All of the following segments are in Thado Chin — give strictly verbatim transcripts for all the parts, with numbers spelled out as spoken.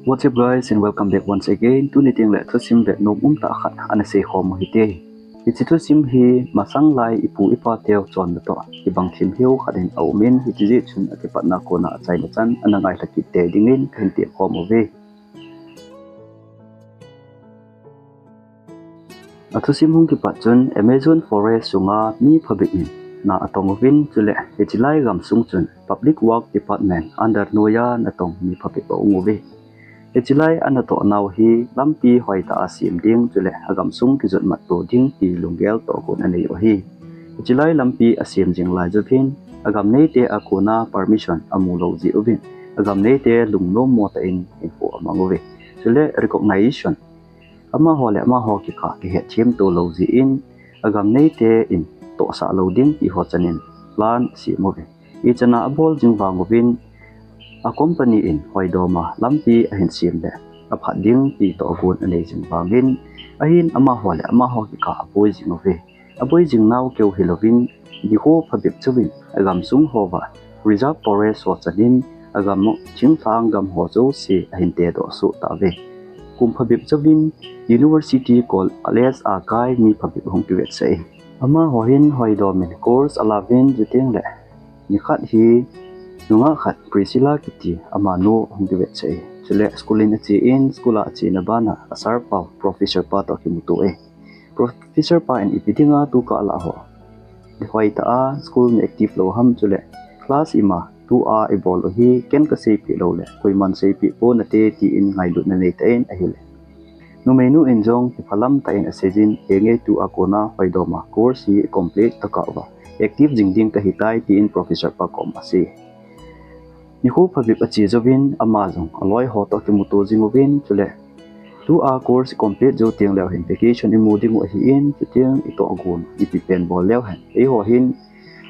What's up guys, and welcome back once again. Tuni tengle thusim ve nom um tah khat ana seikhom u hite. Hiche thusim hi masang lai ipu ipa teu chonna toh kibang themheu khat in aumin, hiche jeh chun akipatna kona achaina chan ana ngailha kit tei dingin kahin temkhom uve. Athusim hung kipat chun Amazon Forest sunga mi phabep in na atong uvin, chule hiche lai gamsung chun Public Work Department under noiya natong mi phabep aum uve. Hiche lai anatoh nau hi lampi hoitah a sem ding, chule agamsung kijotmat to ding ti lunggel tohgon anei u ahi. Hiche lai lampi asem jing lai jouvin agam neite a kona permission amu lou jeh uvin, agam neite lungnom mo tah in hinkho amang uve. Chule recognition, amaho le amaho kikah kihetthem to lou jeh in, agam neite in tohsah lou ding ti ho chan in plan asem uve. Ichan a abol jing vang uvin, a company in hoidoma lampi ahin sem le aphat ding ti tohgon anei jing vangin, ahin amaho le amaho kikah aboi jing uve. Aboi jing nau keu hilouvin, nikho phabep jouvin agamsung hoa reserve forest ho chan in agam u thinglhang gam ho jouse ahin tedoh soh tauve. Kum phabep jouvin University, College a kai mi phabep ahung kivetsah e. Amaho hin hoidomin course alauvin, chutengle nikhat hi nungah khat Priscilla kiti amanu ahung kivetsah e. Chule school in ache in, school a achena bana a sir pa, professor pa toh akimuto e. Professor pa in ipi dinga tu kah lah ho hoitah a school na active lou ham, chule class ima tua ibol u hi ken kaseipeh loule koiman seipeh ponate tin ngailutna neitah in ahile, numeinu in jong kiphalam tah in aseijin, henge tua kona hoidoma course hi complete tokah uva active jing ding kahitai tin professor pa koma asei. Nikho phabep ache jouvin ama jong aloi ho toh kimuto jing uvin, chule tua course complete jou tengleu hen vacation imu dingu ahin, chuteng itohgon ipi pen bol leu hen, eiho hin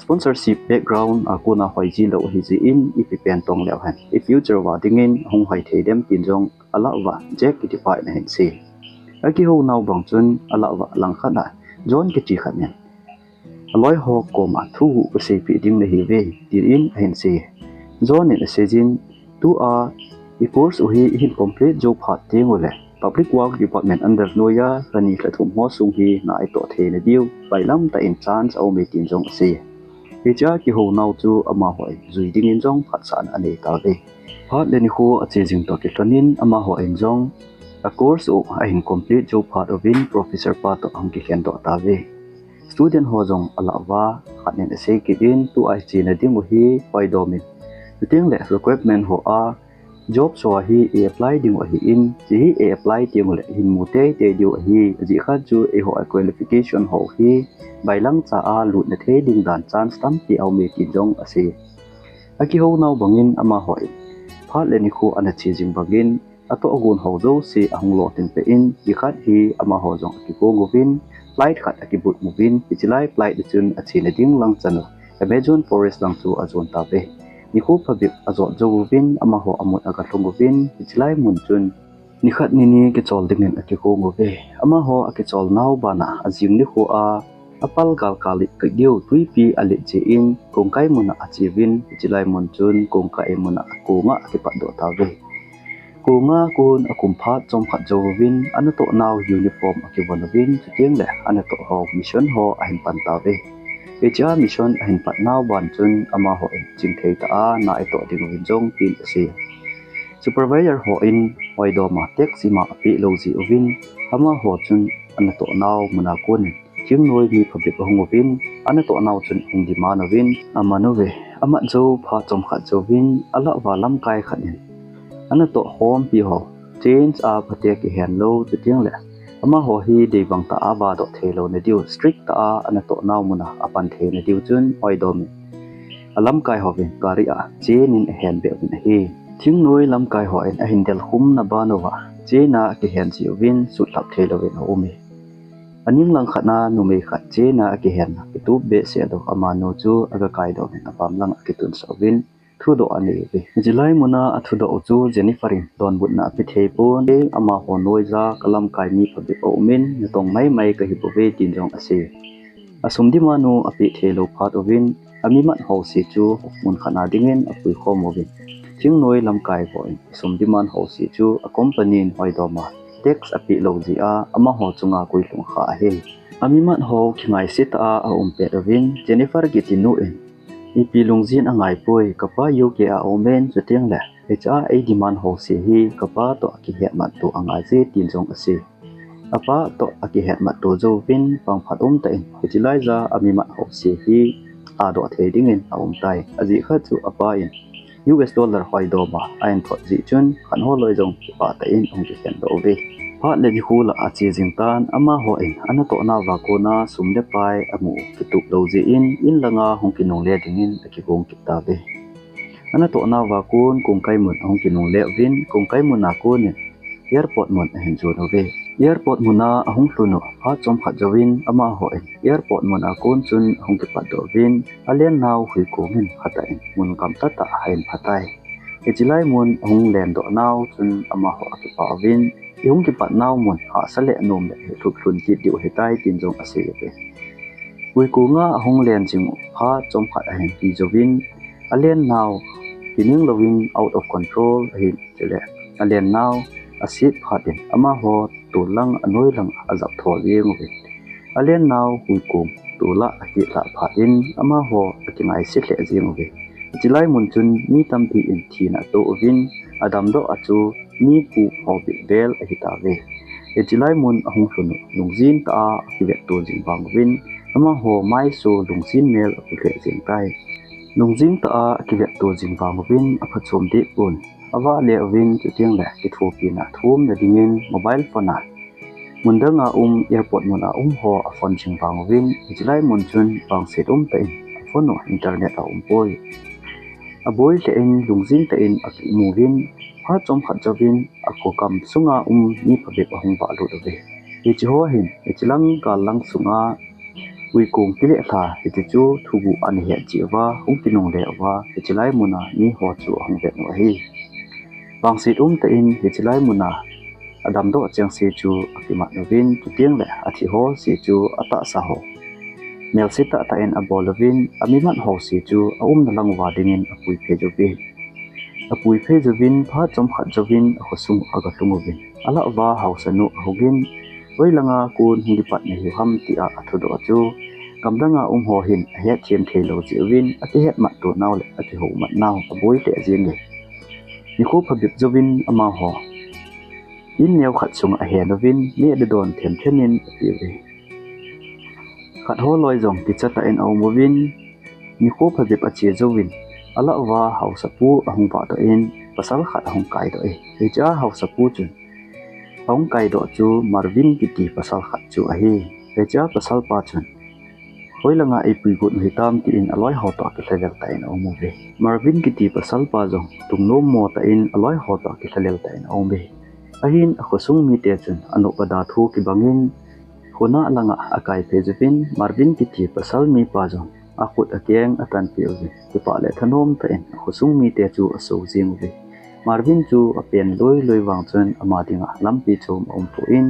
sponsorship background a kona hoiji lou ahijeh in ipi pen tong leu hen i future uva dingin ahung hoi thei dem tin jong alah uva Jack kitipa in ahin sei. Akihou nau bang chun alah uva langkhat a John kiti khat in, aloi ho koma thu kaseipeh ding nahiuve tin ahin sei. John in aseijin, tua i course u hi ihin complete jou phat tengule Public Work Department under noiya lha ni lha thum ho sung hi na itoh theina diu bailam tah in chance aume tin jong asei. Hichea kihou nau chu amaho in jui dingin jong phatsahna anei tauve. Phat le nikho ache jing toh kilhonin amaho in jong a course u ahin complete jou phat uvin professor pa toh ahung kikhendoh tauve. Student ho jong alah uva, khat in asei kit in, tua ichena dingu hi hoidomin, chutengle requirement hoa job soh hi i apply dingu ahin, hiche hi i apply tengule ihin mu teitei diu ahi, ajeh khat chu eiho a qualification ho hi bailangcha a lutna thei ding dan chance tampi aume tin jong asei. Akihou nau bangin amaho in phat le nikho ana che jing bangin atohgon ho jouse ahung lolhin peh in, nikhat hi amaho jong akigong uvin, flight khat akibut uvin, hiche lai flight a chun achena ding lang chan u Amazon Forest lang chu ajon tauve. Nikho phabep ajot jou uvin, amaho amun agalhung uvin, hiche lai mun chun nikhat nini kichol dingin akigong uve. Amaho akichol nau bana ajing nikho a apal galkal lit kit diu twipi alet jeh in kongkai muna ache uvin, hiche lai mun chun kongkai muna konga akipatdoh tauve. Konga kon akum phat chomkhat jouvin anatoh nau uniform akivon uvin, chutengle anatoh ho mission ho ahin pan tauve. Hichea mission ahin pat nau ban chun amaho in chingthei tah a na itoh ding uvin jong tin asei. Supervisor ho in hoidoma text ima apeh lou jeh uvin, amaho chun anatoh nau muna konin thingnoi mi phabep ahung uvin, anatoh nau chun ahung demand uvin aman uve. Amat jou phat chomkhat jouvin alah uva lamkai khat in anatoh khompi ho change a phate kihen lou, chutengle amaho hi deibang tah a vadoh theilouna diu, strict tah a anatoh nau muna apan theina diu chun hoidomin alamkai hovin gari a chenin ahenbeh uvin ahi. Thingnoi lamkai ho in ahin delkhumna ban uva chain a akihen jeh uvin sutlhap theilouvin aume. Aning langkhat a numei khat chain a akihenna kitup behseh lou amanu chu aga kaidoh uvin apam lang akitunsah uvin thudoh anei uve. Hiche lai muna athudoh u chu Jennifer in donbutna apethei pon, amaho noiya kalamkai mi phabep aumin, natong maimai kahibouve tin jong asei. Asum dimanu apeh theilou phat uvin, amimat ho jouse chu mun khat a dingin apuikhom uvin, Thingnoi lamkai ho in sum demand ho si chu a company in hoidom a tax a peh lou jeh a amaho chunga guilhung kha ahi. A mimat ho kingaise tah a a um pet uvin Jennifer kiti nu in, ipi lungjin a ngai poi, ka pa U K a um in, chuteng le hiche a ei demand ho si hi ka pa toh kihet mat to a ngai je tin jong a sei. A pa toh a kihet mat to jouvin pang phat um tah in hiche lai ja a mimat ho si hi a doh thei dingin a um tai. A jeh khat chu a pa in U S dollar hoidom a a in thot jeh chun khat ho loi jong kipah tah in hung kikhen doh uve. Phat le nikho lah a che jing tan amaho in a natoh nauva kona sum le pai a mu kitup lou jeh in in langa hung kinungle dingin a kigong kit tauve. A natoh nauva kon Kongkai mun a hung kinungle uvin Kongkai mun a kon in airport mun a hin jon uve. Airport mun a a hung lhun u phat chomkhat jouvin amaho in airport mun a kon chun a hung kipat doh uvin a len nau Huikong in khat tah in mun gamtah tah a hin pha tai. Hiche lai mun a hung len doh nau chun amaho a kipah uvin i hung kipat nau mun hahsa le nom le lhup lhun kit diu ahitai tin jong a sei uve. Huikong a a hung len jing u phat chomkhat a hin hi jouvin a len nau kining louvin out of control ahin chule a len nau a set phat in amaho tol lang a noi lang a jap tho jeng uvin a len nau Huikong tol a a kilhah phat in amaho a kingaise lheh jeng uve. Hiche lai mun chun mi tampi in thina a to uvin a damdoh a chu mi pu ho bit vel ahi tauve. Hiche lai mun a hung lhun u lungjin tah a a kivet to jing vang uvin amaho maisu lungjin mel a pu lheh jeng tai. Lungjin tah a a kivet to jing vang uvin a phachom deh pon a vah le uvin chuteng le kithopina thumna dingin mobile phone a mun dang a um airport mun a um ho a phone jing vang uvin hiche lai mun chun vangset um tah in a phone u internet a um poi. A boi lheh in lungjin tah in a kimu uvin phat chomkhat jouvin a kho kam sunga um mi phabep a hung vah lut uve. Hiche ho hin hiche lang gal lang sunga Huikong kilehla hiti chu thuguh ana het cheh uva hung kinungle uva hiche lai mun a mi ho chu a hung vet u ahi. Vangset um tah in hiche lai mun a a damdoh chengse chu a kimat uvin chuteng le a thi ho se chu a tahsa ho melse tah tah in a bol uvin a mimat ho se chu a umna lang uva dingin a pui phei uve. A pui phei jouvin phat chomkhat jouvin a khosung a ga lhung uvin a lah uva haosa nu a hungin, hoilanga kon hung kipat nahiu ham tia a thudoh chu gamdang a um ho hin a hetthem thei lou jeh uvin a kihet mat to nau le a kihou mat nau a boi lheh jeng e. Nikho phabep jouvin amaho in neo khat sunga a hen uvin neh le don them them in a pe uve. Khat ho loi jong kicha tah in a um uvin nikho phabep a che jouvin a lah uva haosapu a hung vah doh in pasal khat a hung kai doh e. Hiche a haosapu chun a hung kai doh chu Marvin kiti pasal khat chu ahi. Hiche a pasal pa chun hoilanga eipui got u hitam tin a loi ho toh a kilhalel tah in a um uve. Marvin kiti pasal pa jong tungnom mo tah in a loi ho toh a kilhalel tah in a um uve. Ahin a khosung mite chun a nop a da thu kibangin khonung langa a kai phei jouvin Marvin kiti pasal mipa jong a khut a keng a tanpeh uvin kipah le thanom tah in a khosung mite chu a so jeng uve. Marvin chu a pen loi loi vang chun ama dinga lampi chom a um pon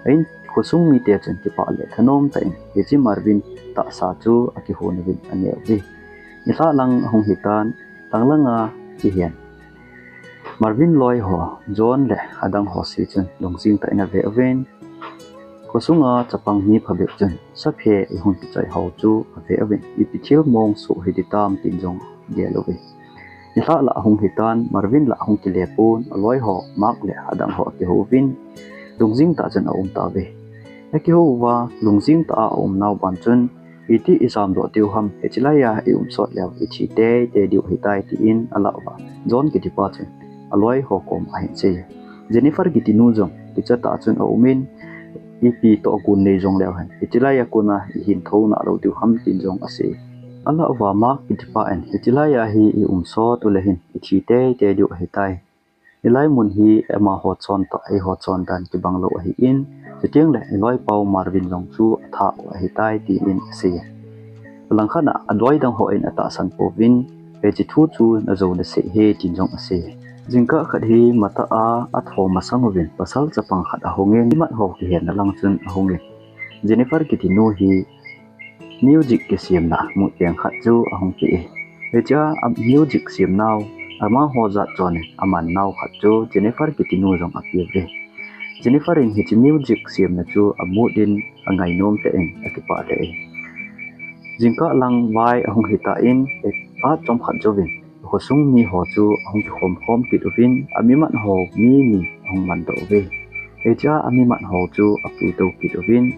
a in khosung mite chun kipah le thanom tah in hiche Marvin tahsa chu a kihon uvin a neh uve. Nilhah lang a hung hitan, thanglanga kihen Marvin loi ho John le adang ho se chun lungjing tah in a ve uvin khosunga chapang mi phabep chun saphe a hung kichai ho chu a ve uvin ipi thil mong soh hiti tam tin jong gel uve. Nilhah lah a hung hitan Marvin lah a hung kile pon a loi ho Mark le adang ho a kihou uvin lungjing tah chun a um tauve. A kihou uva lungjing tah a a um nau ban chun iti i jamdoh diu ham, hiche laiya i um sot leu i thi teitei diu ahitai tin a lah uva John kiti pa chun a loi ho koma ahin sei. Jennifer kiti nu jong kicha tah chun a umin ipi toh gon nei jong leu hen hiche laiya kona i hin thou nalou diu ham tin jong a sei. A lah uva Mark kiti pa in hiche laiya hi i um sot u le hin i thi teitei diu ahitai. Hilai mun hi amaho chon toh eiho chon dan kibang lou ahin, chuteng le i loipa u Marvin jong chu a thah u ahitai tin a sei. Alangkhat a aloi dang hon atahsan pouvin, hiche thu chu najou nasei e tin jong a sei. Jingkah khat hi matah a athou masang uvin pasal chapang khat ahungin imat ho kihenna lang chun ahungin, Jennifer kiti nu hi music kisemna muteng khat chu ahung pe e. Hiche a music semnau Amaho jat chon in aman nau khat chu Jennifer kitinu jong ape uve. Jennifer in hiche music semna chu amut in angainom lheh in akipah lheh e. Jingkah lang vai ahung hitan, phat chomkhat jouvin khosung miho chu ahung kikhom khom kit uvin, amiman ho mi ni ahung mandoh uve. Hichea amiman ho chu apuitou kit uvin,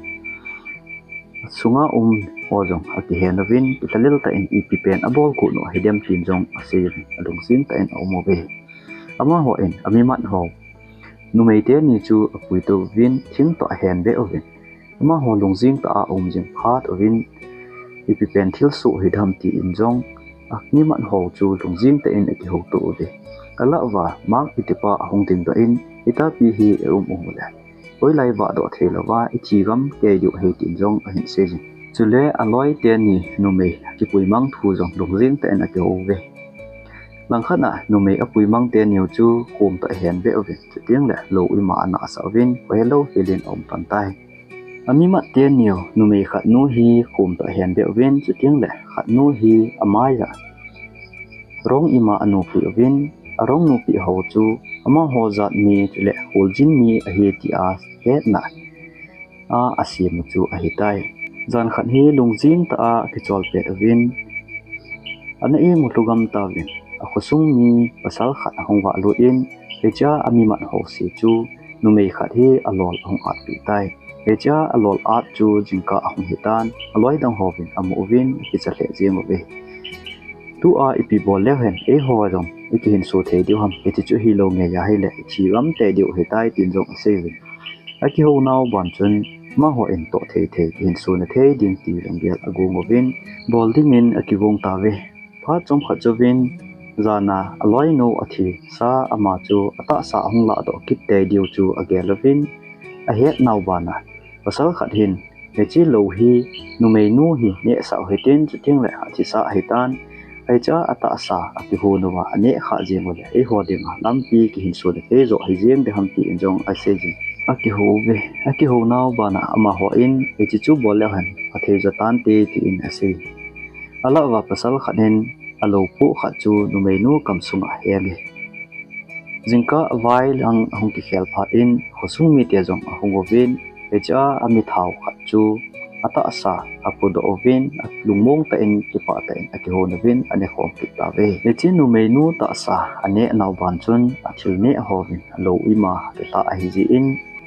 asunga um ho jong akihen uvin, kilhalel tah in ipi pen abol got u hidem tin jong asei uvin, alungjing tah in aum uve. Amaho in amiman ho numei teni chu apuitou uvin, thing toh ahen beh uvin, amaho lungjing tah a aum jing phat uvin, ipi pen thilsoh hidem tin jong amiman ho chu lungjing tah in akihouto uve. Alah uva Mark kitipa ahung dingdoh in, Itapi hi i um uleh, hoilai vahdoh theilouva ithi gam kei diu ahi, tin jong ahin seijin. Chule aloi teni numei kipui mang thu jong lungjing tah in akihou uve. Langkhat a numei apui mang teniu chu khom toh ahen beh uvin, chuteng le lou ima anahsah uvin, khohelou hel in aum pan tai. Amiman teniu numei khatnu hi khom toh ahen beh uvin, chuteng le khatnu hi amai a rong ima anopeh uvin, arong nopeh ho chu amaho jat mi chule kholjin mi ahi tia hetna a asem u chu ahitai. Jan khat hi lungjing tah a akichol pet uvin, ana imu lhugam tauvin, akhosung mi pasal khat ahung vahlut in, hichea amiman ho se chu numei khat hi alol ahung atpeh tai. Hichea alol at chu jingkah ahung hitan, aloi dang hovin amu uvin akicha lheh jeng uve. Tua ipi bol leu hen eiho jong ikihinso thei diu ham, hiti chu hilou ngeiya hile ithi gam tei diu ahitai, tin jong asei uvin, akihounau ban chun amaho in toh thei thei kihinsona thei ding ti lunggel agong uvin, bol dingin akigong tauve. Phat chomkhat jouvin jana aloinu athisa ama chu atahsa ahung lahdoh kit tei diu chu agel uvin, ahetnau bana pasal khat hin hiche lou hi numeinu hi nehsah u hitin, chuteng le athisa ahitan, hichea atahsa akihon uva aneh khah jeng ule eiho dinga lampi kihinsona thei joh hijeng ding ham, tin jong aseijin. Akihou uve. Akihounau bana amaho in, hiche chu bol leu hen phathei jo tante, tin asei. Alah uva pasal khat hin alou poh khat chu numeinu kamsunga ahenge. Jingkah vai lang ahung kikhel phat in khosung mite jong ahung uvin, hichea amithao khat chu atahsa apodoh uvin, alungmong tah in kipah tah in akihon uvin anekhom kit tauve. Hiche numeinu tahsa anehnau ban chun athil neh hovin alou ima akilhah ahijeh in,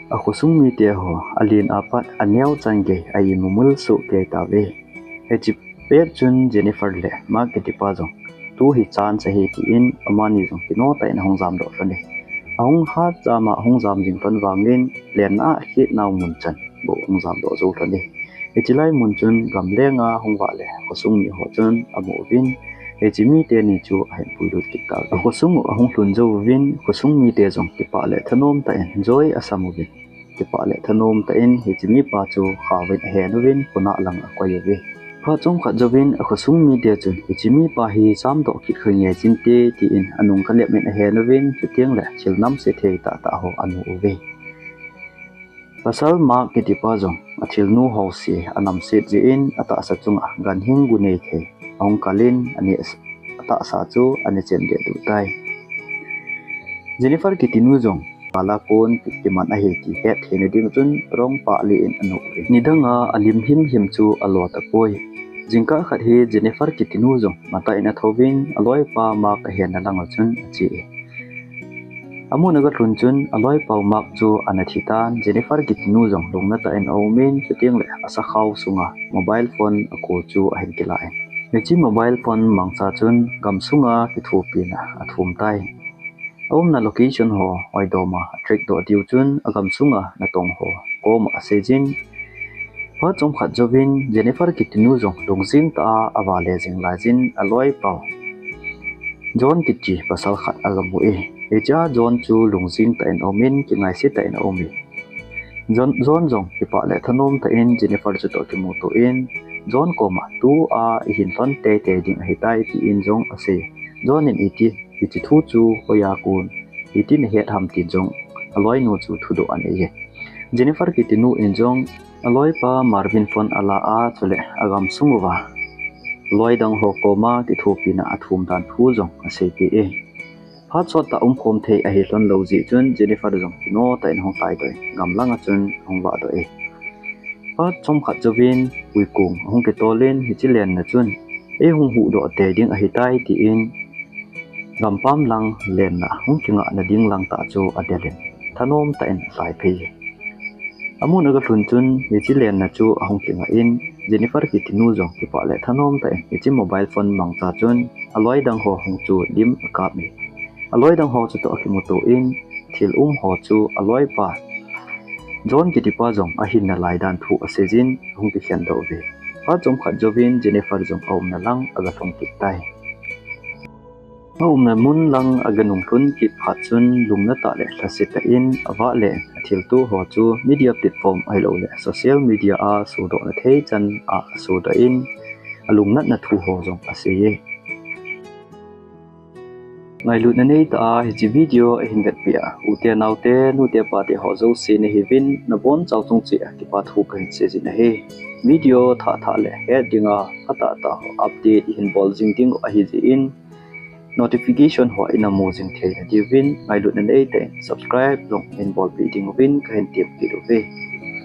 akhosung mite ho alen apat aneo chan gei a imumul soh kei tauve. Hiche pet chun Jennifer le Mark kitipa jong tu hi chance ahi tin amani jong kino tah in ahung jamdoh lhon e. Ahung hat jama ahung jam jing lhon vangin lenna a khetnau mun chan bou ahung jamdoh jou lhon e. Hiche lai mun chun gamlenga hung vah le khosung miho chun amu uvin, hiche mite ni chu ahin puilut kit tauve. Akhosung u ahung lhun jou uvin khosung mite jong kipah le thanom tah in joy asam uvin, kipah le thanom tah in hiche mipa chu khaovin ahen uvin khonah lang akoi uve. Phat chomkhat jouvin akhosung mite chun hiche mipa hi jamdoh kit kha nge chinte, tin anung kalep in ahen uvin, chuteng le thil namse thei tahtah ho anu uve. Pasal Mark kitipa jong athilnu ho se anamset jeh in atahsa chunga ganhing gu nei thei ahung kal in, atahsa chu ane chen deh duh tai. Jennifer kitinu jong vala kon kiman ahi ti hettheina ding chun rong pah lih in anu uvin, nidanga alim himhim chu alo tapoi. Jingkah khat hi Jennifer kitinu jong matah in athouvin aloipa Mark ahenna langa chun ache e. Amun agalhun chun aloipau Mark chu ana thitan, Jennifer kitinu jong lungna tah in aumin, chuteng le asakhao sunga mobile phone akol chu ahin kilah in, hiche mobile phone mangcha chun gamsunga kithopina athum tai. Aumna location ho oidoma atrack doh diu chun agamsunga natong ho koma aseijin. Phat chomkhat jouvin Jennifer kitinu jong lungjing tah a avale jing laijin aloipau John kiti pasal khat agamu e. Hichea John chu lungjing tah in aumin, kingaise tah in aume. John, John jong kipah le thanom tah in Jennifer chutoh kimuto in, John koma tua ihin lhon teitei ding ahitai tin jong asei. John in iti, hiche thu chu hoiya kon iti nahet ham tin jong aloinu chu thudoh anei e. Jennifer kitinu in jong aloipa Marvin phone ala a, chule agamsung uva loi dang ho koma kithopina athum dan thu jong aseipeh e. Phat sot tah umkhom thei ahi lhon lou jeh chun Jennifer jong kino tah in ahung lhaidoh in gam langa chun ahung vahdoh e. Phat chomkhat jouvin puikong ahung kitol in hiche lenna chun eihung huhdoh tei ding ahitai tin gampam lang lenna hung kingahna ding lang tah chu adel in thanom tah in alhai phei e. Amun aga lhun chun hiche lenna chu ahung kingah in Jennifer kitinu jong kipah le thanom tah in hiche mobile phone mangcha chun aloi dang ho hung chu lim akap e. Aloi dang ho chutoh akimuto in thil um ho chu aloipa John kitipa jong ahin nalai dan thu aseijin ahung kikhen doh uve. Phat chomkhat jouvin Jennifer jong aumna lang aga lhung kit tai. Aumna mun lang aga nung lhun kit phat chun lungna tah le lhasetah in avah le athilto ho chu media platform ahilouleh social media a sodohna thei chan a asodoh in alungnatna thu ho jong asei e. Ngailutna neitah a hiche video ahin vetpeh a ute naote nute pate ho jouse nahiuvin nabonchau chung cheh a kipa thu kahin seijin ahi. Video thah thah le het dinga atah tah ho update ihin bol jing ding ahijeh in notification ho inamu jing theina diuvin ngailutna neitah in subscribe jong ihin bolpeh dinguvin kahin tem kit uve.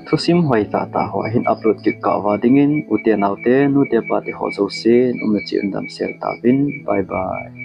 Thusim hoi tahtah ho ahin upload kit kah uva dingin ute naote nute pate ho jouse naumna cheh un damsel tauvin, bye bye.